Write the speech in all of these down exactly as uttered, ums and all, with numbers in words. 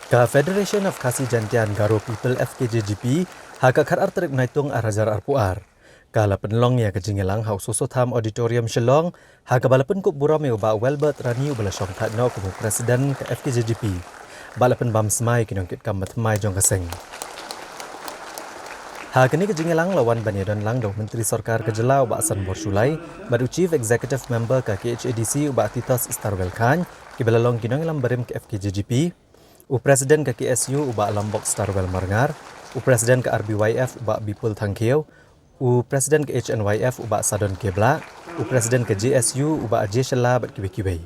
Ka Federation of Khasi Jaintia and Garo People, F K J G P, ha ka khatar tarik Naitung ar hajar arphew ar, ka la pynlong ïa ka jingïalang ha u Soso Tham Auditorium Shillong, ha kaba la pynkup burom ïa u Bah Welbert Rani uba la shongthait noh kum u President ka F K J G P. Bad la pynbam smai ki nongkitkam bathymmai jong ka seng. Ha kane ka jingïalang la wan ban ïadon lang da u Myntri Sorkar ka jylla u Bah Sanbor Shullai, bad u Chief Executive Member ka K H A D C u Bah Titos Starwell Chyne, kiba la long ki nongïalam barim ka F K J G P, u President ka K S U u Bah Lambok Starwell Marngar, u President ka R B Y F u Bah Bipul Thangkhiew, u President ka H N Y F u Bah Sadon K Blah, u President ka J S U u Bah Ajay Shylla bad kiwei kiwei.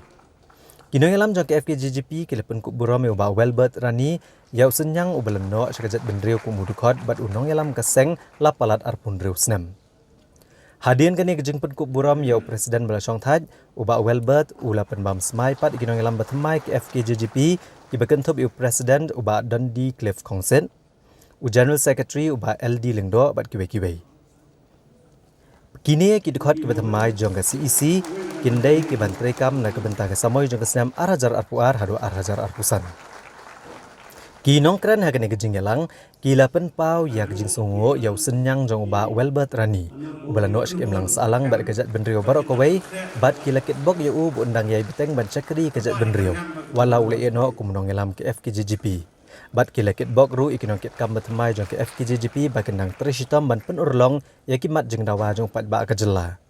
Ki nongïalam jong ka F K J G P ki la pynkup burom ïa u Bah Welbert Rani ïa u synñiang uba la noh sha ka jaitbynriew kum u dkhot bad u nongïalam ka seng la palat arphew hynriew snem. Hadien kane ka jingpynkup burom ïa u President ba la shongthait, u Bah Welbert u la pynbam smai pat ïa ki nongïalam bathymmai ka F K J G P, kiba kynthup ïa u President u Bah Dundee Cliff Khongsit, u General Secretary u Bah L D Lyngdoh bad kiwei kiwei. Kine ki dkhot kiba thymmai jong ka C E C kin dei kiban treikam na ka bynta ka samoi jong ka snem ar hajar arphew ar haduh ar hajar arphew san. Ki nongkren ha kane ka jingïalang ki la pynpaw ïa ka jingsngewnguh ïa u synñiang jong u Bah Welbert Rani uba la noh sha ka imlang sahlang bad ka jaitbynriew baroh kawei, bad ki la kitbok ïa u ba un dang ïai bteng ban shakri ka jaitbynriew, wat la u la ïeh noh kum u nongïalam ka F K J G P. Bad ki la kitbok ruh ïa ki nongkitkam bathymmai jong ka F K J G P ba kin nang trei shitom ban pynurlong ïa ki mat jingdawa jong u paidbah ka jylla.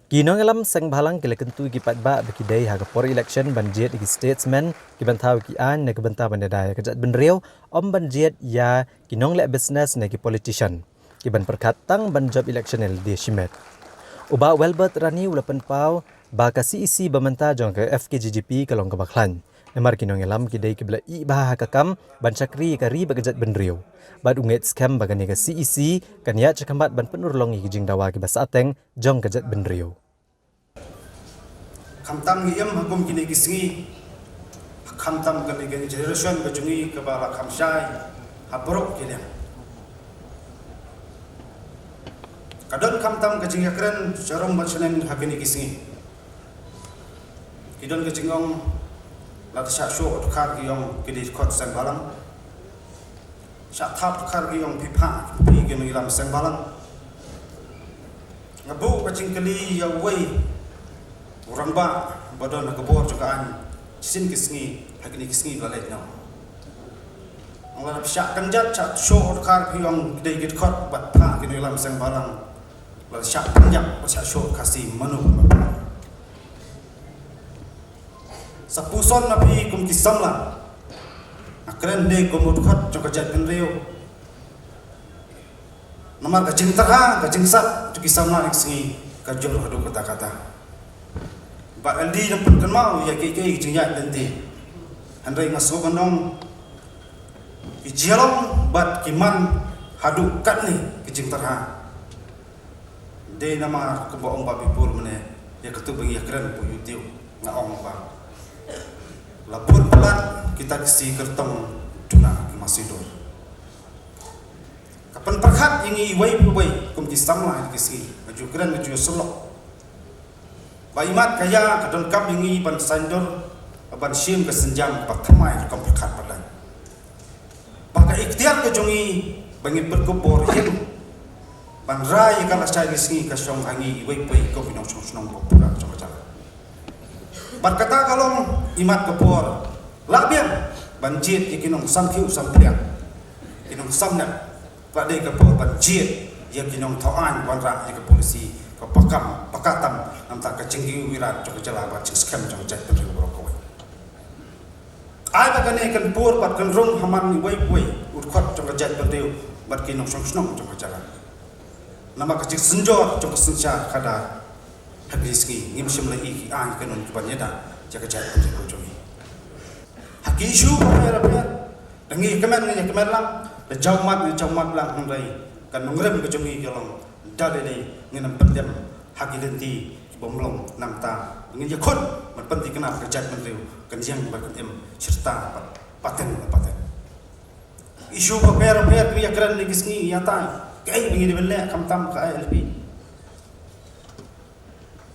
Ki nongïalam seng bhalang ki la kyntu ïa ki paidbah ba ki dei ha ka por election ban jied ïa ki statesman kiban thaw ïa ki aiñ na ka bynta ban ïada ïa ka jaitbynriew, ym ban jied ïa ki nongleh business ne ki politician kiban pyrkhat tang ban jop election ïa lade shimet. U Bah Welbert Rani u la pynpaw ba ka C E C ba mynta jong ka F K J G P ka long kaba khlaiñ. Namar ki nongïalam ki dei kiba la ïeh bha ha ka kam ban shakri ïa ka ri bad ka jaitbynriew. Bad u ngeit skhem ba kane ka C E C kan ïaid shakhmat ban pynurlong ïa ki jingdawa kiba sahteng jong ka jaitbynriew. Khamtam ngi im ha kum kine ki sngi, khamtam kane ka generation ka jong ngi kaba la kham shai ha baroh ki liang. Ka don khamtam ka jingïakren sharum bad shaneng ha kine ki sngi. Ki don ka jingong, lada shah shoh dkhar ki ong ki dei dkhot seng bhalang. Shah thap dkhar ki ong phi phah phi ki nongïalam seng bhalang. Nga buh ka jingkylli ïa uwei u rangbah ba don ha ka bor jong ka aiñ shisien ki sngi, ha kine ki sngi ba la leit noh. Ong lada phi shah kynjat shah shoh dkhar phi ong ki dei ki dkhot bad phah ki nongïalam seng bhalang. Lada shah pynjah bad shah shoh Khasi mano ba phah. Sa puson na phi kum ki samla. Nga kren de kum u dkhot jong ka jaitbynriew. Namar ka jingtyrha ka jingsat jong ki samla ïa ki sngi ka jur haduh katta katta. Bah L D dang pynkynmaw ïa kiei kiei ki jingïaid lynti. Hynrei nga sngew ban ong ki jinglong bad ki man haduh katne ki jingtyrha. Dei namar kumba ong Bah Bipul mynne, ïa katu ba ngi ïakren pyrshah ïa u, nga ong ba la bun palat kita ki sngi kyrtong duna ki masindur. Ka pynpyrkhat ïa ngi iwei pa iwei kum ki samla ïa ki sngi, nga ju kren nga ju ïasyllok. Ba imat ka ïa ka donkam ïa ngi ban saiñdur, ban shim ka sienjam ba thymmai rukom pyrkhat pat laiñ. Ba ka iktiar ka jong ngi ba ngin pyrkhat bor ïa ban rai ïa ka lashai ka sngi ka shong ha ngi iwei pa iwei kum ki nongshong shnong ba pura jong ka jaka. Bad kata ka long imat ka por la biang ban jied ïa ki nongsam khiew sam pliang, ki nongsam nep. Ba dei ka por ban jied ïa ki nongthaw aiñ wanrah ïa ka polisi ka pakam pakatam, namta ka jingkiew irat jong ka jylla bad jingskhem jong ka jaitbynriew baroh kawei. Ai ba kane kan pur bad kan rung ha man iwei pa iwei u dkhot jong ka jaitbynriew bad ki nongshong shnong jong ka jylla. Namar ka jingsynjor jong ka synshar khadar ha kine ki sngi ngim shym la i ki aiñ ki kainun kiban ïada ïa ka jaitbynriew jong ngi. Ha ki issue bapher bapher, da ngi kmen ngi kmen lang, da jaw mat ngi jaw mat lang, hynrei ka nongrim ka jong ngi ka long da lei lei ngin ym pyndem ha ki lynti ki bym long, namta ngin ïakhun ban pynthikna ka jaitbynriew kan ïeng bad kan im shirta bad pateng bad pateng. Issue bapher bapher ki ïakren ha kine ki sngi ïa tai, kaei ba ngi dei ban leh khamtam ka I L P.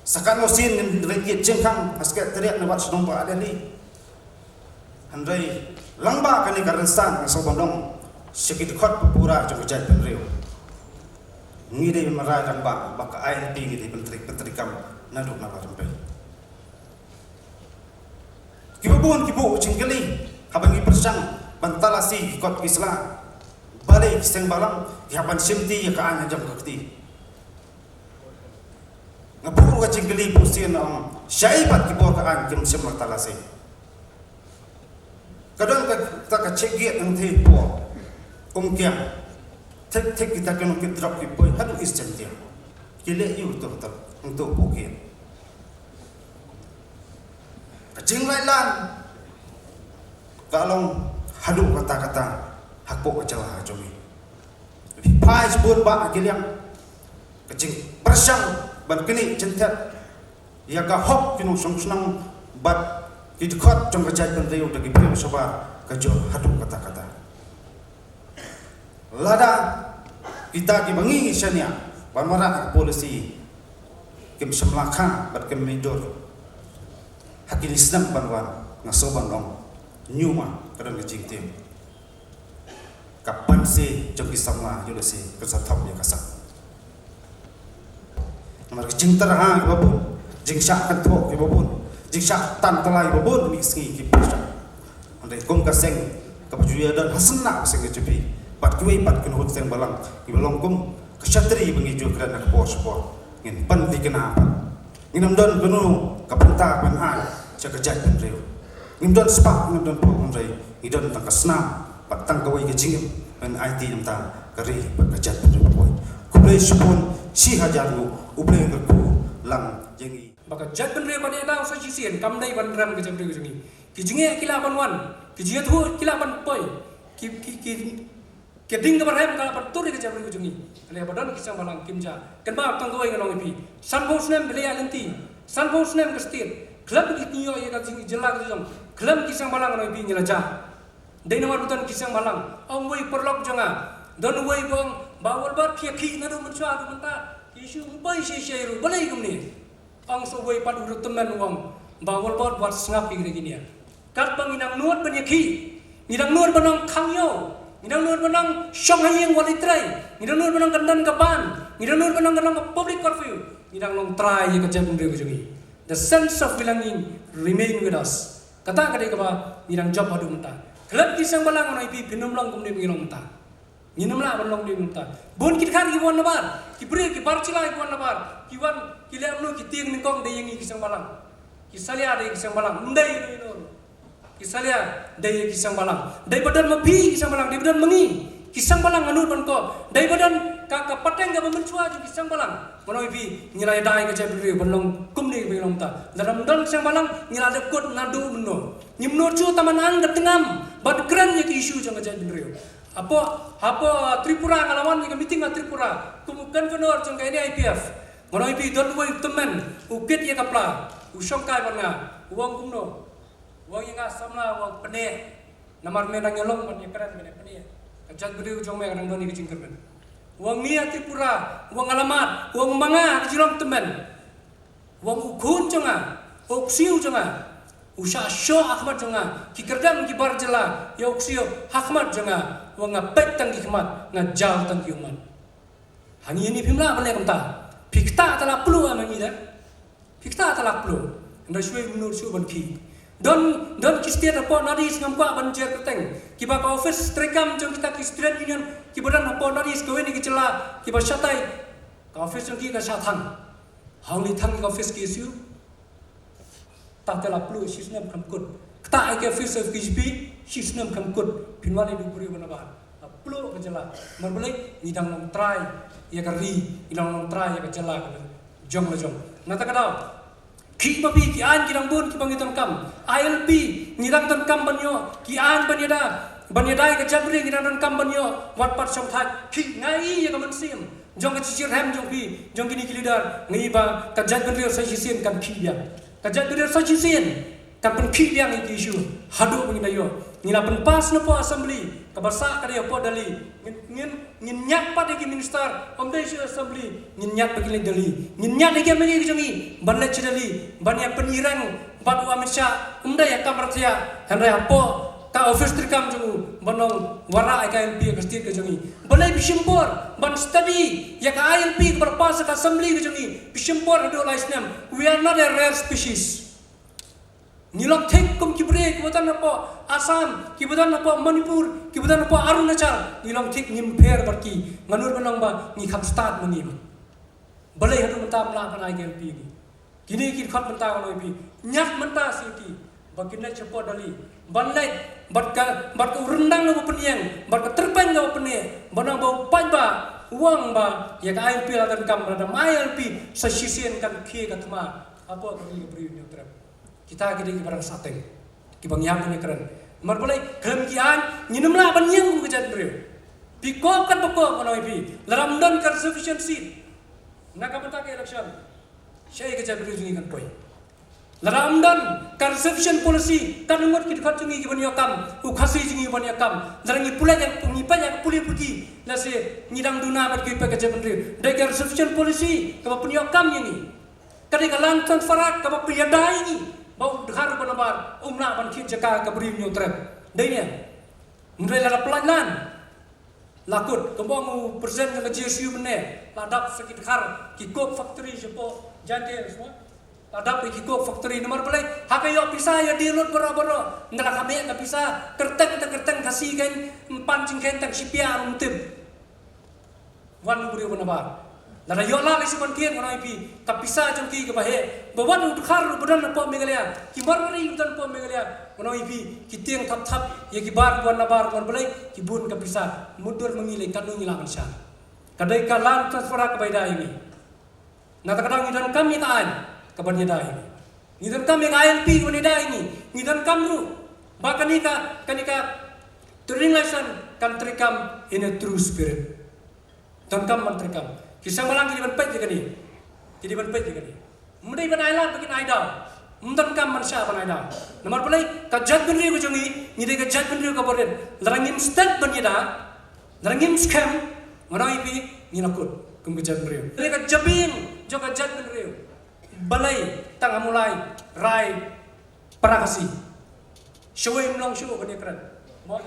Sa katno sien ngin rit ïit jingkhang ha Secretariat ne wat shnong ba Delhi. Hynrei lyngba kane ka rynsan nga sngewbha ban ong sha ki dkhot ba pura jong ka jaitbynriew, ngi dei ban rai lyngba ba ka I L P ngi dei ban trei, ban treikam naduh na ba rympei. Kiba bun ki buh jingkylli haba ngi pyrshang ban talasi ki kot ki sla, balei ki seng balang ki hap ban shimti ïa ka aiñ ha jong ka kti. Nga buh ruh ka jingkylli bunsien, ong shaei pat ki bor ka aiñ kim shym la talasi. Ka don kata ka check gate hangtei por Umkiang. Thik thik kita ki nongkit drok ki poi haduh East Jaintia. Ki leh ïa uto uto hangto por gate. Ka jinglait lan ka long haduh katta katta hapoh ka jylla jong ngi. Phai shibun bah ha ki liang. Ka jingpyrshang ban knieh jingtep ïa ka hok ki nongshong shnong bad ki dkhot jong ka jaitbynriew da ki briew shabar ka jur haduh katta katta. Lada kita kiba ngi ngi shaniah ban wanrah ka polisi kim shym la kha bad kim mih dur ha kine ki snem ban wan, nga sngewbha ban ong, ñiuma ka don ka jingtieng. Ka pansngiat jong ki samla ïoh lehse kan sa thok ïa ka sap. Namar ka jingtyrha kiba bun, jingshah kynthoh kiba bun, jingshah tan tylli kiba bun, mih sngi ki pyrshah. Hynrei kum ka seng kaba ju ïadon ha seng na ka seng ka J P, bad kiwei pat ki nongshong seng balang kiba long kum ka shatri ba ngi ju kren ha ka por sha por, ngin pynthikna pat. Ngin ym don kano ka bynta ban ai sha ka jaitbynriew. Ngim don spah, ngim don phew, hynrei ngi don tang ka snam bad tang kawei ka jingim ban aiti na ka bynta ka ri bad ka jaitbynriew baroh. Khublei shibun, shi hajar nguh, U Blei un kyrkhu lang ïa ngi. Ba ka jaitbynriew ban ïada sa shisien kam dei ban rem ka jaitbynriew jong ngi. Ki jingeh ki lah ban wan, ki jingïathuh ki lah ban poi, ki, ki, ki, ki ding kaba rem ka lah ban tur ïa ka jaitbynriew jong ngi. Lehse ba don ki seng balang kim jia. Kynmaw tang kawei ngan ong ïa phi, sanphew snem phi la ïaid lynti, sanphew snem ka state, khlem ki ïoh ïa ka jing-, jylla ka jong, khlem ki seng balang ngan ong ïa phi ngi la jia. Dei namar ba don ki seng balang. Ong uwei u paralok jong nga, don uwei ba ong Bah Wilbert, phi ïakhih naduh mynshuwa haduh mynta, ki shu ym poi shisha ruh, balei kumne? Ong sa uwei pat u riewtymmen u ong Bah Wilbert, wat sngap ïa kine ki nia. Katba ngi nang nud ban ïakhih, ngi nang nud ban nang khang ïew, ngi nang nud ban nang shong ha ïing wat leit trei, ngi nang nud ban nang kyndan ka ban, ngi nang nud ban nang kyndan ka public curfew, ngi nang long trai ïa ka jaitbynriew ka jong ngi. The sense of belonging remain with us. Kata ka dei kaba ngi nang jop haduh mynta. Khlem ki seng balang ngan ong ïa phi, phin ym long kumne ba ngi long mynta. Ngin ym lah ban long dei mynta. Bun ki dkhar ki wan nabar, ki briew ki bar jylla ki wan nabar, ki wan ki leh kumno, ki tieng nyngkong dei ïa ngi ki seng balang. Ki salia dei ki seng balang, ym dei ïa no ïa no. Ki salia dei ïa ki seng balang. Dei ba don ma phi ki seng balang, dei ba don ma ngi ki seng balang, nga nud ban kop. Dei ba don ka, ka pateng kaba mynshuwa jong ki seng balang. Ngan ong ïa phi, ngi la ïada ïa ka jaitbynriew ban long kumne ba ngi long mynta. Lada ym don seng balang, ngi la dep kut naduh mynno. Ngim nud shuh tang ban ang ka tnga ban kren ïa ka issue jong ka jaitbynriew. Hapoh, hapoh, uh, Tripura, nga la wan ïa ka meeting ha Tripura kum u convener jong ka N I P F. Ngan ong ïa phi, don uwei u tymmen u kit ïa ka pla, u shongkai bad nga, u ong kumno? U ong ïa nga samla, u ong pyneh. Namar me nang ïalong ban ïakren, me nang pyneh. Ka jaitbynriew jong me ka dang don ïa ka jingkyrmen. U ong ngi ha Tripura, u ong alamat, u ong ma nga ka jinglong tymmen. Wan u khun jong nga, u ksiew jong nga, u shah shoh ha khmat jong nga, ki kyrdan ki bar jylla ïa u ksiew ha khmat jong nga, wan nga peit tang ki khmat, nga jal tang ki ummat. Hangne ni phim lah ban leh kumta. Phi ktah ta la pluh ma ngi da. Phi ktah ta la pluh. Hynda shuwa mynno shuwa ban ki. Don, don ki state hapoh North East ngam kwah ban jer kyrteng. Kiba ka office treikam jong kita ki student union, kiba don hapoh North East kawei na ki jylla kiba shatai. Ka office jong ki ka shah thang. Hangne thang ka office K S U. Tang te la pluh shisnem kham kut. Ktah ïa ka office of K J P shisnem kham kut. Phin wan ïa u briew ba nabar. La pluh ka jylla. Namar balei? Ngi dang long trai ïa ka ri, ngi dang long trai ïa ka jylla ka jong la jong. Na ta ka daw. Ki ma phi ki aiñ ki dang bun kiba ngi donkam. I L P ngi dang donkam ban ïoh. Ki aiñ ban ïada, ban ïada ïa ka jaitbynriew ngi dang donkam ban ïoh. Wat pat shong thait. Ki ngai ïa ka mynsiem jong ka jingshitrhem jong phi, jong kine ki leader, ngi ba ka jaitbynriew sa shisien kan khih biang. Ka jaitbynriew sa shisien kan pynkhih biang ïa ki issue. Haduh ba ngin da ïoh. Ngi la pynpass na poh assembly, kaba sah ka dei hapoh Delhi. Ngin, ngin, ngin ñiad pat ïa ki minister, ym dei sha assembly, ngin ñiad ba kin leit Delhi. Ngin ñiad ïa ki M L A ki jong ngi ban leit sha Delhi, ban ïa pynïareng bad u Amit Shah, ym dei ha Kamrathiah, hynrei hapoh ka office treikam jong u, ban ong wanrah ïa ka I L P ka state ka jong ngi. Balei phi shim por ban study ïa ka I L P kaba la pass ha ka assembly ka jong ngi? Phi shim por haduh lai snem. We are not a rare species. Ngi long thik kum ki briew kiba don hapoh Assam, kiba don hapoh Manipur, kiba don hapoh Arunachal. Ngi long thik, ngim pher bad ki. Nga nud ban ong ba ngi kham stad ma ngi ba. Balei haduh mynta ym lah ban ai ka I L P ngi? Kine ki dkhot mynta ngan ong ïa phi, ñiad mynta sha ki ba kin leit shapoh Delhi, ban leit bad ka, bad ka u ryndang kaba pynïeng, bad ka tyrpeng kaba pynïeng, ban ong ba u paidbah u ong ba ïa ka I L P la donkam, lada ym ai I L P sa shisien kan khie ka thma hapoh ka ri ka Bri u Hynñiewtrep. Kita ki dei kiba rangsahteng, kiba ngi hap ban ïakren. Namar balei? Khlem ki aiñ ngin ym lah ban ïeng kum ka jaitbynriew. Phi kop kat ba kop, ngan ong ïa phi, lada ym don ka reservation seat na ka bynta ka election, shaei ka jaitbynriew jong ngi kan poi? Lada ym don ka reservation policy, katno ngut ki dkhot jong ngi kiban ïoh kam, u Khasi jong ngi ban ïoh kam? Lada ngi pule ïa, ngi peit ïa ka pule puthi, lehse ngi dang duna bad kiwei pat ka jaitbynriew. Dei ka reservation policy kaba pynïoh kam ïa ngi. Ka dei ka Land Transfer Act kaba pynïada ïa ngi ba u Dkhar uba nabar um lah ban thied jaka ha ka Bri u Hynñiewtrep. Dei ne em? Hynrei lada pynlait lan, la kut, kumba ong u president jong ka J S U mynne, la dap sa ki Dkhar ki coke factory shapoh Jaintia Hills mo. La dap ki coke factory, namar balei? Ha ka ïoh pisa ïa die lut baroh baroh. Ynda la kham heh ka pisa, kyrteng te kyrteng Khasi, kan pan jingkheiñ tang shi pyiar, um tip. Wan u briew uba nabar. Lada ïoh lad lei shi ban thied, ngan ong ïa phi, ka pisa jong ki kaba heh, ba wan u Dkhar uba don hapoh Meghalaya, ki Marwari uba don hapoh Meghalaya, ngan ong ïa phi, ki tieng thap thap ïa ki bar kiba wan nabar. Namar balei? Ki bun ka pisa. Mutdur ma ngi lei, katno ngi lah ban shah? Ka dei ka Land Transfer Act kaba ïada ïa ngi. Na kata ka daw ngi donkam ïa ka aiñ kaban ïada ïa ngi. Ngi donkam ïa ka I L P kaban ïada ïa ngi. Ngi donkam ruh ba kane ka, kane ka trading license kan treikam in a true spirit. Donkam ban treikam. Ki seng bhalang ki dei ban peit ïa kane. Ki dei ban peit ïa kane. Ym dei ban ai lad ba kin ai daw. Ym donkam ban shah ban ai daw. Namar balei? Ka jaitbynriew ka jong ngi, ngi dei ka jaitbynriew kaba rit. Lada ngim stet ban ïada, lada ngim skhem, ngan ong ïa phi, ngi la kut kum ka jaitbynriew. Dei ka jabieng jong ka jaitbynriew. Balei tang ha Mawlai, Rai, Para Khasi? Shawei ym long shuh ban ïakren. Mo?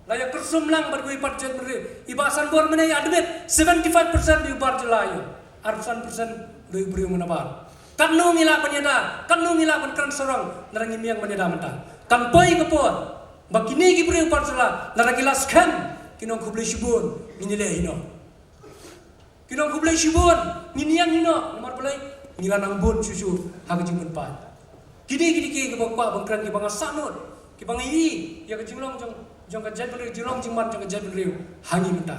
La ïa kyrsum lang bad kiwei pat jaitbynriew. I Bah Sanbor mynne i admit seventy-five percent dei u bar jylla ïa u. Arphew san percent dei u briew uba nabar. Katno ngi lah ban ïada, katno ngi lah ban kren sarong, lada ngim ïeng ban ïada mynta? Kan poi ka por ba kine ki briew bar jylla, lada ki la skhem, kin ong khublei shibun, ngin ïaleh hino. Kin ong khublei shibun, ngin ïeng hino, namar balei? Ngi la nang bun shuh shuh ha ka jingpynpaw. Kine ki dei kiei kiba kwah ban kren, kiba nga sahnud, kiba nga ïohi ïa ka jinglong jong, jong ka jaitbynriew, jinglong jingman jong ka jaitbynriew ha ngi mynta.